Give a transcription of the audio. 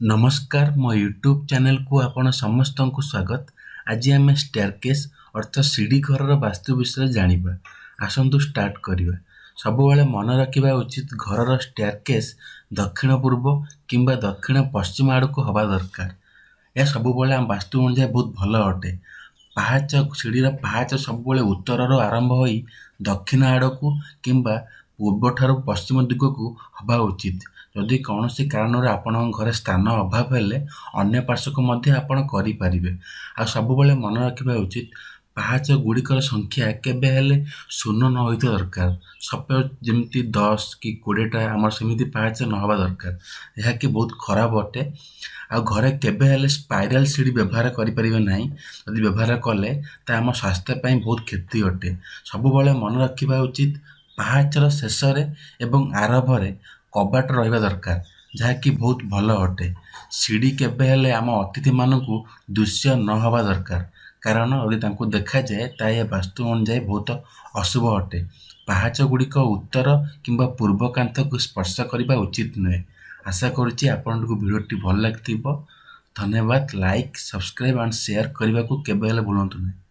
ନମସ୍କାର, ମୋ ୟୁଟ୍ୟୁବ୍ ଚ୍ୟାନେଲକୁ ଆପଣ ସମସ୍ତଙ୍କୁ ସ୍ୱାଗତ। ଆଜି ଆମେ ଷ୍ଟେୟାରକେସ୍ ଅର୍ଥ ସିଢ଼ି ଘରର ବାସ୍ତୁ ବିଷୟରେ ଜାଣିବା। ଆସନ୍ତୁ ଷ୍ଟାର୍ଟ କରିବା। ସବୁବେଳେ ମନେ ରଖିବା ଉଚିତ, ଘରର ଷ୍ଟେୟାରକେସ୍ ଦକ୍ଷିଣ ପୂର୍ବ କିମ୍ବା ଦକ୍ଷିଣ ପଶ୍ଚିମ ଆଡ଼କୁ ହେବା ଦରକାର। ଏହା ସବୁବେଳେ ଆମ ବାସ୍ତୁ ଅନୁଯାୟୀ ବହୁତ ଭଲ ଅଟେ। ପାହାଚ, ସିଢ଼ିର ପାହାଚ ସବୁବେଳେ ଉତ୍ତରରୁ ଆରମ୍ଭ ହୋଇ ଦକ୍ଷିଣ ଆଡ଼କୁ କିମ୍ବା ପୂର୍ବଠାରୁ ପଶ୍ଚିମ ଦିଗକୁ ହେବା ଉଚିତ। ଯଦି କୌଣସି କାରଣରୁ ଆପଣଙ୍କ ଘରେ ସ୍ଥାନ ଅଭାବ ହେଲେ, ଅନ୍ୟ ପାର୍ଶ୍ୱକୁ ମଧ୍ୟ ଆପଣ କରିପାରିବେ। ଆଉ ସବୁବେଳେ ମନେ ରଖିବା ଉଚିତ, ପାହାଚ ଗୁଡ଼ିକର ସଂଖ୍ୟା କେବେ ହେଲେ ଶୂନ ନ ହୋଇଥିବା ଦରକାର। ସପୋଜ ଯେମିତି 10 କି 20ଟା ଆମର, ସେମିତି ପାହାଚ ନ ହେବା ଦରକାର। ଏହାକି ବହୁତ ଖରାପ ଅଟେ। ଆଉ ଘରେ କେବେ ହେଲେ ସ୍ପାଇରାଲ ସିଢ଼ି ବ୍ୟବହାର କରିପାରିବେ ନାହିଁ। ଯଦି ବ୍ୟବହାର କଲେ, ତା ଆମ ସ୍ୱାସ୍ଥ୍ୟ ପାଇଁ ବହୁତ କ୍ଷତି ଅଟେ। ସବୁବେଳେ ମନେ ରଖିବା ଉଚିତ, ପାହାଚର ଶେଷରେ ଏବଂ ଆରମ୍ଭରେ କବାଟ ରହିବା ଦରକାର, ଯାହାକି ବହୁତ ଭଲ ଅଟେ। ସିଢ଼ି କେବେ ହେଲେ ଆମ ଅତିଥିମାନଙ୍କୁ ଦୃଶ୍ୟ ନ ହେବା ଦରକାର, କାରଣ ଯଦି ତାଙ୍କୁ ଦେଖାଯାଏ, ତାହା ଏହା ବାସ୍ତୁ ଅନୁଯାୟୀ ବହୁତ ଅଶୁଭ ଅଟେ। ପାହାଚ ଗୁଡ଼ିକ ଉତ୍ତର କିମ୍ବା ପୂର୍ବ କାନ୍ଥକୁ ସ୍ପର୍ଶ କରିବା ଉଚିତ ନୁହେଁ। ଆଶା କରୁଛି ଆପଣଙ୍କୁ ଭିଡ଼ିଓଟି ଭଲ ଲାଗିଥିବ। ଧନ୍ୟବାଦ। ଲାଇକ୍, ସବସ୍କ୍ରାଇବ୍ ଆଣ୍ଡ ସେୟାର କରିବାକୁ କେବେ ହେଲେ ଭୁଲନ୍ତୁ ନାହିଁ।